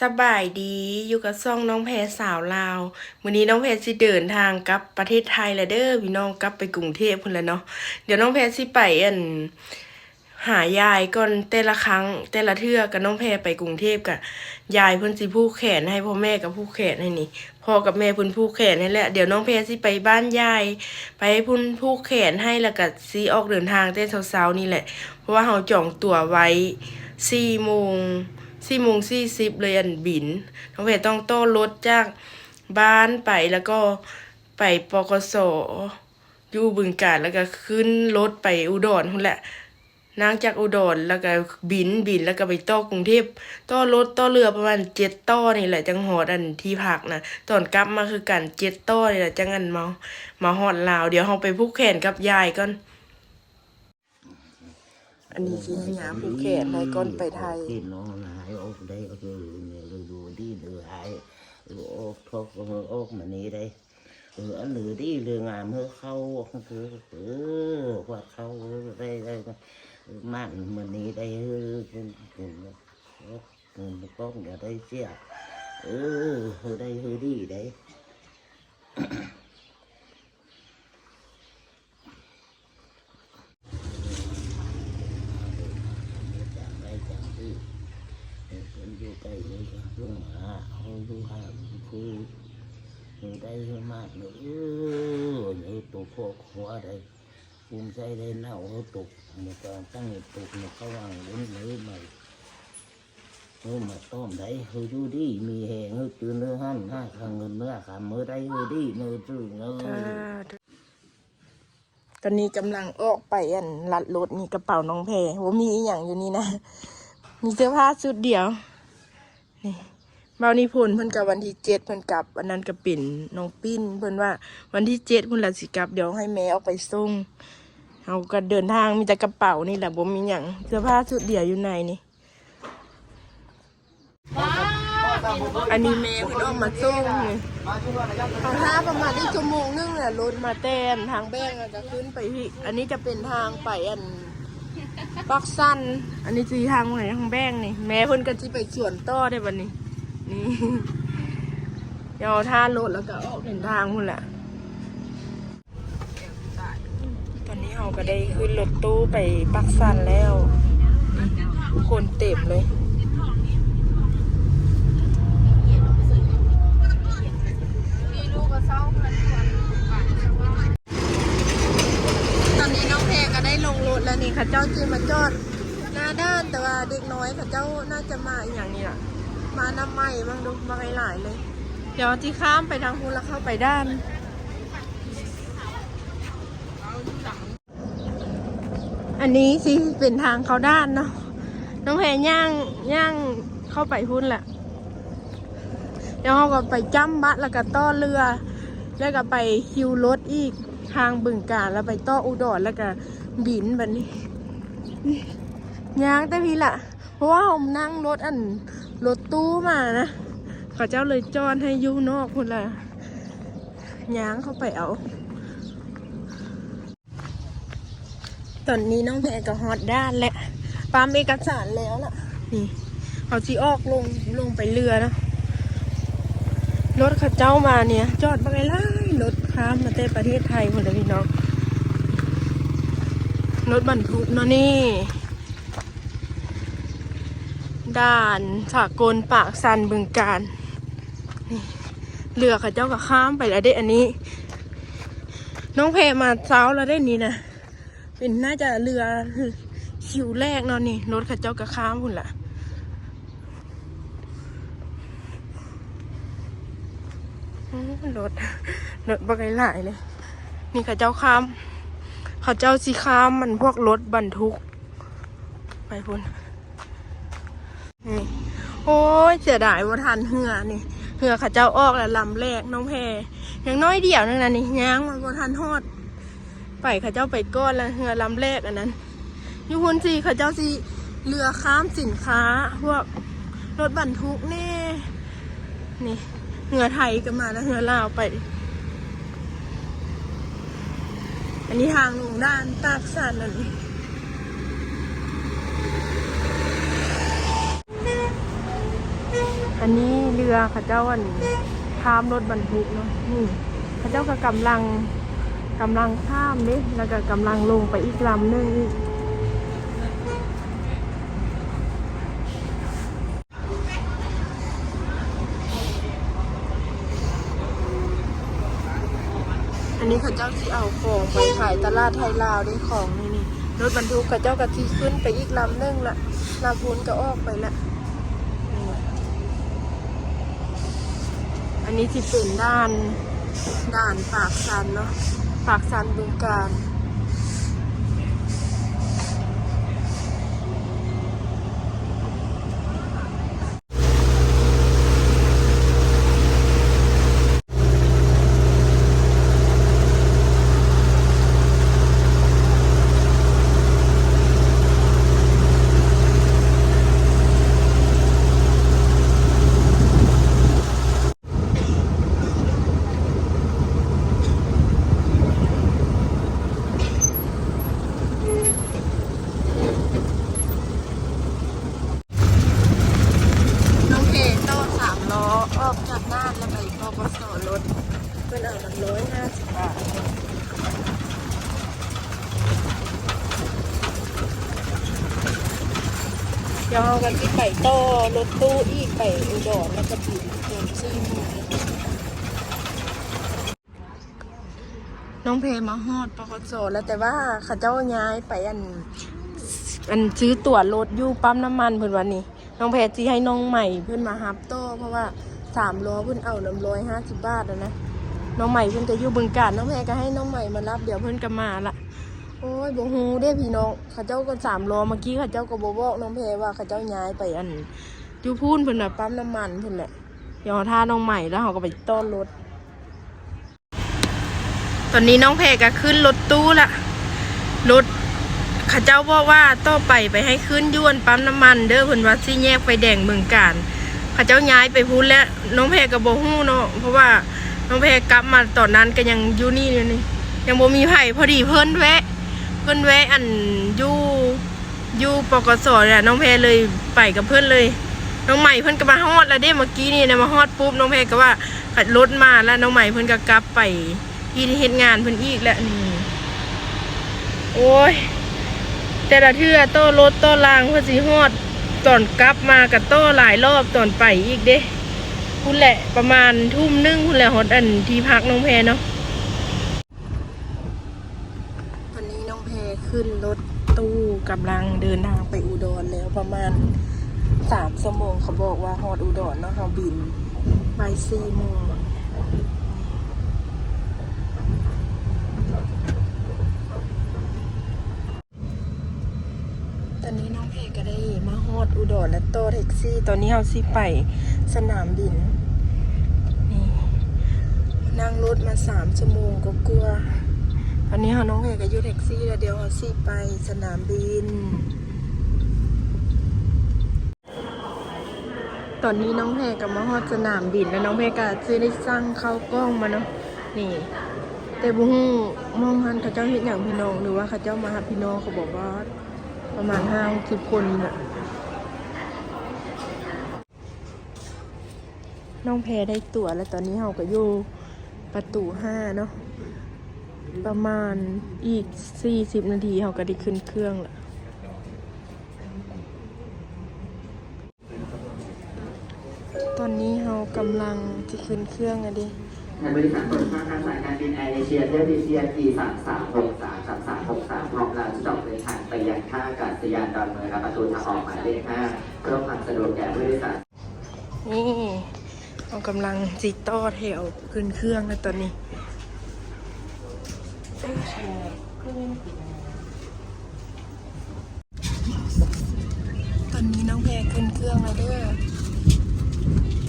ສະບາຍດີ ຢູ່ກັບຊ່ອງນ້ອງແພສາວລາວ. ມື້ນີ້ນ້ອງແພຊິເດີນທາງກັບປະເທດໄທແລ້ວເດີພີ່ນ້ອງ, ກັບໄປກຸງເທບພຸ້ນແຫຼະເນາະ. ດຽວນ້ອງແພຊິໄປ ອັນ ຫາຍາຍກ່ອນ. ແຕ່ລະຄັ້ງ ແຕ່ລະເທື່ອກະນ້ອງແພໄປກຸງເທບກະ ຍາຍເພິ່ນຊິຜູກແຂນໃຫ້, ພໍ່ແມ່ກະຜູກແຂນໃຫ້ນີ້ ພໍ່ກັບແມ່ເພິ່ນຜູກແຂນໃຫ້ແລ້ວ. ດຽວນ້ອງແພຊິໄປບ້ານຍາຍ ໄປໃຫ້ເພິ່ນຜູກແຂນໃຫ້ ແລ້ວກະຊິອອກເດີນທາງແຕ່ເຊົ້າໆນີ້ແຫຼະ ເພາະວ່າເຮົາຈອງຕົ໋ວໄວ້ສີ່ໂມງ ສີ່ໂມງສີ່ສິບເລີຍ ອັນ ບິນ. ນ້ອງແພຕ້ອງຕໍ່ລົດຈາກບ້ານໄປ ແລ້ວກໍໄປ ປກສ ຢູ່ບຶງການ ແລ້ວກໍຂຶ້ນລົດໄປອຸດອນພຸ້ນແຫຼະ. ນັ່ງຈາກອຸດອນ ແລ້ວກໍບິນ ບິນ ແລ້ວກໍໄປຕໍ່ກຸງເທບ ຕໍ່ລົດຕໍ່ເຮືອປະມານເຈັດຕໍ່ນີ້ແຫຼະ ຈັ່ງຮອດ ອັນ ທີ່ພັກນະ. ຕອນກັບມາຄືກັນ ເຈັດຕໍ່ນີ້ແຫຼະ ຈັ່ງ ອັນ ມາ ມາຮອດລາວ. ດຽວເຮົາໄປຜູກແຂນກັບຍາຍກ່ອນ. ອັນນີ້ຊິໃຫ້ຍາຜູກແຂນໃຫ້ກ່ອນໄປໄທ. ເຂົາເຂດນ້ອງນາຍອອກໄດ້ ເອີ ນີ້ ເລີຍດູດີເລີຍຫາຍ ເອີ ອອກທອກ ເອີ ອອກມານີ້ໄດ້ ເອີ ອັນເລີຍດີເລີຍງາມ ເອີ ເຂົ້າ ເອີ ເອີ ວ່າເຂົ້າ ເອີ ໄດ້ ໄດ້ ເອີ ມານມື້ນີ້ໄດ້ ເອີ ເປັນ ເປັນ ເປັນ ເປັນກ້ອງ ຢ່າໄດ້ເສຍ ເອີ ເອີ ໄດ້ ເອີ ດີໄດ້. ຈາກໄດ້ຈາກທີ່ ເພິ່ນຢູ່ໃກ້ເຮົາ ເຮົາຢູ່ຫ່າງຄື ເຮົາໄດ້ເຮົາມາກເນາະ ເອີ ເຮົາຕົກຄອບຄົວໄດ້ ພູມໃຈໄດ້ເນົາ ເຮົາຕົກ ເຮົາຕັ້ງຕົກ ເຮົາເຂົ້າຫວັງບຸນ ເຮົາມາ ເຮົາມາຕ້ອມໄດ້ ເຮົາຢູ່ດີມີແຮງ ເຮົາຈື່ເນື້ອຫັ້ນ ຫາເງິນເນື້ອຄຳ ເຮົາໄດ້ ເຮົາດີ ເຮົາຈື່ ເຮົາ ສາທຸ. ຕອນນີ້ກຳລັງອອກໄປ ອັນ ລັດລົດນີ້ ກະເປົານ້ອງແພ ບໍ່ມີອີ່ຫຍັງຢູ່ນີ້ນະ ມີເສື້ອຜ້າຊຸດດຽວນີ້. ບ່າວນິພົນເພິ່ນກະວັນທີເຈັດເພິ່ນກັບ ອັນນັ້ນກະເປັນນ້ອງປິ້ນ ເພິ່ນວ່າວັນທີເຈັດພຸ້ນລະຊິກັບ ດຽວໃຫ້ແມ່ອອກໄປສົ່ງ. ເຮົາກະເດີນທາງມີແຕ່ກະເປົານີ້ແຫຼະ ບໍ່ມີຫຍັງ ເສື້ອຜ້າຊຸດດຽວຢູ່ໃນນີ້. ອັນນີ້ແມ່ເພິ່ນອອກມາສົ່ງນີ້ ເຮົາຖ້າປະມານອີກຊົ່ວໂມງໜຶ່ງແຫຼະ ລົດມາແຕ່ທາງແບງ ແລ້ວກະຂຶ້ນໄປພີ້. ອັນນີ້ຈະເປັນທາງໄປ ອັນ ປາກຊັນ. ອັນນີ້ຊິທາງໄປທາງແບງນີ້ ແມ່ເພິ່ນກະຊິໄປສວນຕໍ່ເດ້ບັດນີ້. ນີ້ ດຽວຖ້າລົດແລ້ວກະອອກເດີນທາງພຸ້ນແຫຼະ. ຕອນນີ້ເຮົາກະໄດ້ຂຶ້ນລົດຕູ້ໄປປາກຊັນແລ້ວ ຄົນເຕັມເລີຍ. ຕອນນີ້ນ້ອງແພກະໄດ້ລົງລົດແລ້ວນີ້ ເຂົາເຈົ້າຊິມາຈອດໜ້າດ່ານ ແຕ່ວ່າເດັກນ້ອຍເຂົາເຈົ້າໜ້າຈະມາອີ່ຫຍັງນີ້ລະ ມານຳໃໝ່ເບິ່ງດູ ບັກຫຼາຍໆເລີຍ. ດຽວຊິຂ້າມໄປທາງພຸ້ນລະເຂົ້າໄປດ່ານ. ອັນນີ້ຊິເປັນທາງເຂົ້າດ່ານເນາະ ນ້ອງແພຍ່າງ ຍ່າງເຂົ້າໄປພຸ້ນແຫຼະ. ແລ້ວເຮົາກະໄປຈ້ຳບັດ ແລ້ວກະຕໍ່ເຮືອ ແລ້ວກະໄປຄິວລົດອີກ ທາງບຶງການ ແລ້ວໄປຕໍ່ອຸດອນ ແລ້ວກະບິນບັດນີ້. ຍ່າງແຕ່ພີ້ລະ ເພາະວ່າເຮົານັ່ງລົດ ອັນ ລົດຕູ້ມານະ ເຂົາເຈົ້າເລີຍຈອດໃຫ້ຢູ່ນອກພຸ້ນລະ ຍ່າງເຂົ້າໄປເອົາ. ຕອນນີ້ນ້ອງແພກະຮອດດ່ານແລ້ວ ປ້ຳເອກະສານແລ້ວລະ. ນີ້ເຮົາຊິອອກລົງ ລົງໄປເຮືອເນາະ. ລົດເຂົາເຈົ້າມານີ້ ຈອດບັກຫຼາຍໆ ລົດຂ້າມມາແຕ່ປະເທດໄທພຸ້ນລະພີ່ນ້ອງ ລົດບັນທຸກເນາະ. ນີ້ ດ່ານສາກົນປາກຊັນບຶງການ. ນີ້ ເຮືອເຂົາເຈົ້າກະຂ້າມໄປແລ້ວເດ້. ອັນນີ້ນ້ອງແພມາເຊົ້າແລ້ວເດ້ນີ້ນະ ເປັນໜ້າຈະເຮືອຄິວແລກເນາະ. ນີ້ລົດເຂົາເຈົ້າກະຂ້າມພຸ້ນລະ. ໂອ້ ລົດ ລົດບັກຫຼາຍໆເລີຍ. ນີ້ເຂົາເຈົ້າຂ້າມ ເຂົາເຈົ້າຊິຂ້າມ ມັນພວກລົດບັນທຸກໄປພຸ້ນ. ນີ້ ໂອ້ຍ ເສຍດາຍບໍ່ທັນເຮືອນີ້ ເຮືອເຂົາເຈົ້າອອກແລ້ວລຳແລກ. ນ້ອງແພ ຍັງໜ້ອຍດຽວໜຶ່ງນະນີ້ ຍ່າງມາບໍ່ທັນຮອດ ໄປ ເຂົາເຈົ້າໄປກ່ອນລະ ເຮືອລຳແລກອັນນັ້ນ. ຢູ່ພຸ້ນຊິ ເຂົາເຈົ້າຊິເຮືອຂ້າມສິນຄ້າ ພວກລົດບັນທຸກແນ່. ນີ້ ເຮືອໄທກະມາລະ ເຮືອລາວໄປ. ອັນນີ້ທາງລົງດ່ານປາກຊັນອັນນີ້. ເຮົ ອັນນີ້ເຮືອເຂົາເຈົ້າ ອັນ ຂ້າມລົດບັນທຸກເນາະ. ນີ້ເຂົາເຈົ້າກໍກຳລັງ ກຳລັງຂ້າມເດ້ ແລ້ວກໍກຳລັງລົງໄປອີກລຳໜຶ່ງອີກ. ອັນນີ້ເຂົາເຈົ້າຊິເອົາຂອງໄປຂາຍຕະຫຼາດໄທລາວເດ້ ຂອງນີ້ນີ້ ລົດບັນທຸກເຂົາເຈົ້າກໍຊິຂຶ້ນໄປອີກລຳໜຶ່ງລະ ລຳພຸ້ນກໍອອກໄປລະ. ອັນນີ້ຊິເປັນດ່ານ ດ່ານປາກຊັນເນາະ ປາກຊັນ ບຶງການ. ນ້ອງເພຕໍ່ສາມລໍ້ ອອກຈາກດ່ານແລ້ວໄປ ປກສ ລົດ ເພິ່ນເອົານຳ ຮ້ອຍຫ້າສິບບາດ. ດຽວເຮົາກໍຊິໄປຕໍ່ລົດຕູ້ອີກ ໄປອຸດອນ ແລ້ວກໍບິນຕອນສີ່ໂມງ. ນ້ອງເພມາຮອດ ປກສ ແລ້ວ ແຕ່ວ່າເຂົາເຈົ້າຍ້າຍໄປ ອັນ ອັນ ຊື້ຕົ໋ວລົດຢູ່ປ້ຳນ້ຳມັນເພິ່ນວ່ານີ້. ນ້ອງແພຊິໃຫ້ນ້ອງໃໝ່ເພິ່ນມາຮັບຕໍ່ ເພາະວ່າສາມລໍ້ເພິ່ນເອົານຳ ຮ້ອຍຫ້າສິບບາດຫັ້ນນະ. ນ້ອງໃໝ່ເພິ່ນກໍຢູ່ບຶງການ ນ້ອງແພກໍໃຫ້ນ້ອງໃໝ່ມາຮັບ ດຽວເພິ່ນກໍມາລະ. ໂອ້ຍ ບໍ່ຮູ້ເດ້ພີ່ນ້ອງ ເຂົາເຈົ້າກໍສາມລໍ້ ເມື່ອກີ້ເຂົາເຈົ້າກໍບໍ່ບອກນ້ອງແພວ່າເຂົາເຈົ້າຍ້າຍໄປ ອັນ ຢູ່ພຸ້ນ ເພິ່ນວ່າປ້ຳນ້ຳມັນພຸ້ນແຫຼະ. ດຽວເຮົາຖ້ານ້ອງໃໝ່ ແລ້ວເຮົາກໍໄປຕໍ່ລົດ. ຕອນນີ້ນ້ອງແພກໍຂຶ້ນລົດຕູ້ລະ ລົດ ເຂົາເຈົ້າບອກວ່າຕໍ່ໄປ ໄປໃຫ້ຂຶ້ນຢູ່ ອັນ ປ້ຳນ້ຳມັນເດີ ເພິ່ນວ່າສີ່ແຍກໄຟແດງບຶງການ. ເຂົາເຈົ້າຍ້າຍໄປພຸ້ນແລ້ວ ນ້ອງແພກໍບໍ່ຮູ້ເນາະ ເພາະວ່ານ້ອງແພກັບມາຕອນນັ້ນກໍຍັງຢູ່ນີ້ຢູ່ນີ້ ຍັງບໍ່ມີໃຜ. ພໍດີເພິ່ນແວະ ເພິ່ນແວະ ອັນ ຢູ່ ຢູ່ ປກສ ແຫຼະ ນ້ອງແພເລີຍໄປກັບເພິ່ນເລີຍ. ນ້ອງໃໝ່ເພິ່ນກໍມາຮອດລະເດ້ ເມື່ອກີ້ນີ້ນະ ມາຮອດປຸບ ນ້ອງແພກໍວ່າລົດມາລະ ນ້ອງໃໝ່ເພິ່ນກໍກັບໄປທີ່ເຮັດງານເພິ່ນອີກແຫຼະ. ນີ້ ໂອ້ຍ ແຕ່ລະເທື່ອຕໍ່ລົດຕໍ່ລາງ ເພື່ອຊິຮອດ ຕອນກັບມາກໍຕໍ່ຫຼາຍລອບ ຕອນໄປອີກເດ້. ພຸ້ນແຫຼະ ປະມານທຸ່ມໜຶ່ງພຸ້ນແຫຼະ ຮອດ ອັນ ທີ່ພັກນ້ອງແພເນາະ. ຕອນນີ້ນ້ອງແພຂຶ້ນລົດຕູ້ ກຳລັງເດີນທາງໄປອຸດອນແລ້ວ ປະມານສາມຊົ່ວໂມງ ເຂົາບອກວ່າຮອດອຸດອນເນາະ ເຮົາບິນບ່າຍສີ່ໂມງ. ຕອນນີ້ນ້ອງແພກໍໄດ້ມາຮອດອຸດອນແລ້ວ ຕໍ່ແທັກຊີ. ຕອນນີ້ເຮົາຊິໄປສະໜາມບິນ. ນີ້ ນັ່ງລົດມາສາມຊົ່ວໂມງກວ່າໆ. ຕອນນີ້ເຮົາ ນ້ອງແພກໍຢູ່ແທັກຊີແລ້ວ ດຽວເຮົາຊິໄປສະໜາມບິນ. ຕອນນີ້ນ້ອງແພກໍມາຮອດສະໜາມບິນແລ້ວ ນ້ອງແພກໍຊິໄດ້ສັ່ງເຂົ້າກ່ອງມາເນາະ. ນີ້ ແຕ່ບໍ່ຮູ້ໝ່ອງຫັ້ນເຂົາເຈົ້າເຮັດຫຍັງພີ່ນ້ອງ ຫຼືວ່າເຂົາເຈົ້າມາຮັບພີ່ນ້ອງ ເຂົາບອກວ່າປະມານຫ້າຫົກສິບຄົນນີ້ແຫຼະ. ນ້ອງແພໄດ້ຕົ໋ວແລ້ວ ຕອນນີ້ເຮົາກໍຢູ່ປະຕູຫ້າເນາະ. ປະມານອີກສີ່ສິບນາທີ ເຮົາກໍໄດ້ຂຶ້ນເຄື່ອງລະ. ຕອນນີ້ເຮົາກຳລັງຊິຂຶ້ນເຄື່ອງແລ້ວເດ້. ทางบริษัทขนส่งทางสายการบินแอร์เอเชีย เที่ยวบิน ทีเอส อี สามสามหกสาม สามสามหกสาม พร้อมแล้วจะออกเดินทางไปยังท่าอากาศยานดอนเมือง ณ ประตูทางออกหมายเลขห้า เพื่อความสะดวกแก่ผู้โดยสาร. ນີ້ ເຮົາກຳລັງຊິຕໍ່ແຖວຂຶ້ນເຄື່ອງແລ້ວຕອນນີ້. ຕອນນີ້ນ້ອງແພຂຶ້ນເຄື່ອງແລ້ວເດີ.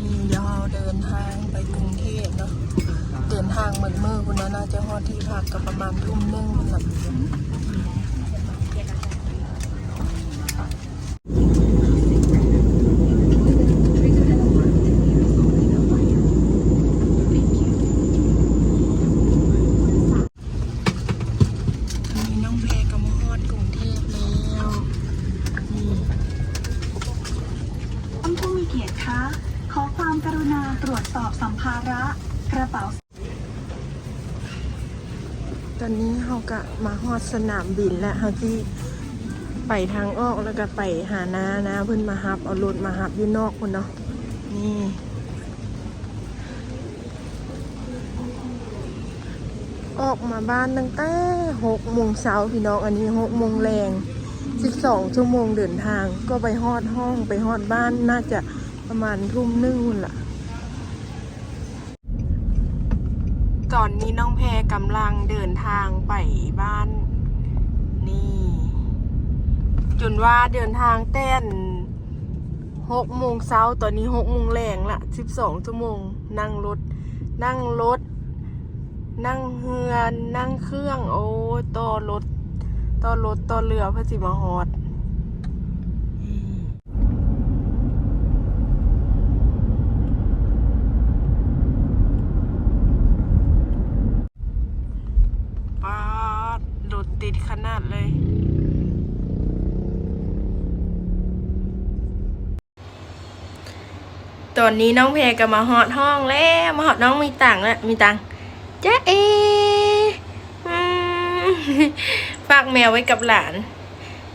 ນີ້ ດຽວເຮົາເດີນທາງໄປກຸງເທບເນາະ. ເດີນທາງໝົດມື້ພຸ້ນນະ ໜ້າຈະຮອດທີ່ພັກກໍປະມານທຸ່ມໜຶ່ງພຸ້ນລະ. ຕອນນີ້ນ້ອງແພກໍມາຮອດກຸງເທບແລ້ວ. ທ່ານຜູ້ມີກຽດຄະ, ຂໍ กรุณาตรวจสอบสัมภาระ กระเป๋า ตอนนี้เฮาก็มาฮอดสนามบินแล้ว เฮาสิไปทางออกแล้วก็ไปหาน้า น้าเพิ่นมารับ เอารถมารับอยู่นอกพุ้นเนาะ นี่ ออกมาบ้านตั้งแต่หกโมงเช้าพี่น้อง อันนี้หกโมงแลง สิบสองชั่วโมงเดินทาง ก็ไปฮอดห้อง ไปฮอดบ้านน่าจะประมาณทุ่มหนึ่งพุ้นล่ะ ตอนนี้น้องแพรกำลังเดินทางไปบ้าน นี่ จนว่าเดินทางแต่หกโมงเช้า ตอนนี้หกโมงแลงละ สิบสองชั่วโมง นั่งรถ นั่งรถ นั่งเฮือ นั่งเครื่อง โอ้ย ต่อรถ ต่อรถ ต่อเรือ เพื่อสิมาฮอด ป๊าด รถติดขนาดเลย ตอนนี้น้องแพรก็มาฮอดห้องแล้ว มาฮอดน้องมีตังค์แล้ว มีตังค์ จ๊ะเอ อืม ฝากแมวไว้กับหลาน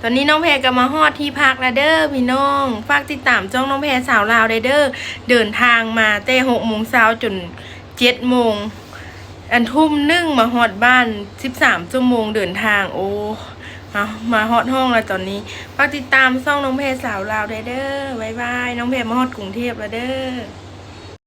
ตอนนี้น้องแพรก็มาฮอดที่พักแล้วเด้อพี่น้อง ฝากติดตามช่องน้องแพรสาวลาวได้เด้อ เดินทางมาแต่หกโมงเช้าจนเจ็ดโมง อันทุ่มหนึ่งมาฮอดบ้าน สิบสามชั่วโมงเดินทาง โอ้ มา มาฮอดห้องแล้วตอนนี้ ฝากติดตามช่องน้องแพรสาวลาวได้เด้อ บ๊ายบาย น้องแพรมาฮอดกรุงเทพฯแล้วเด้อ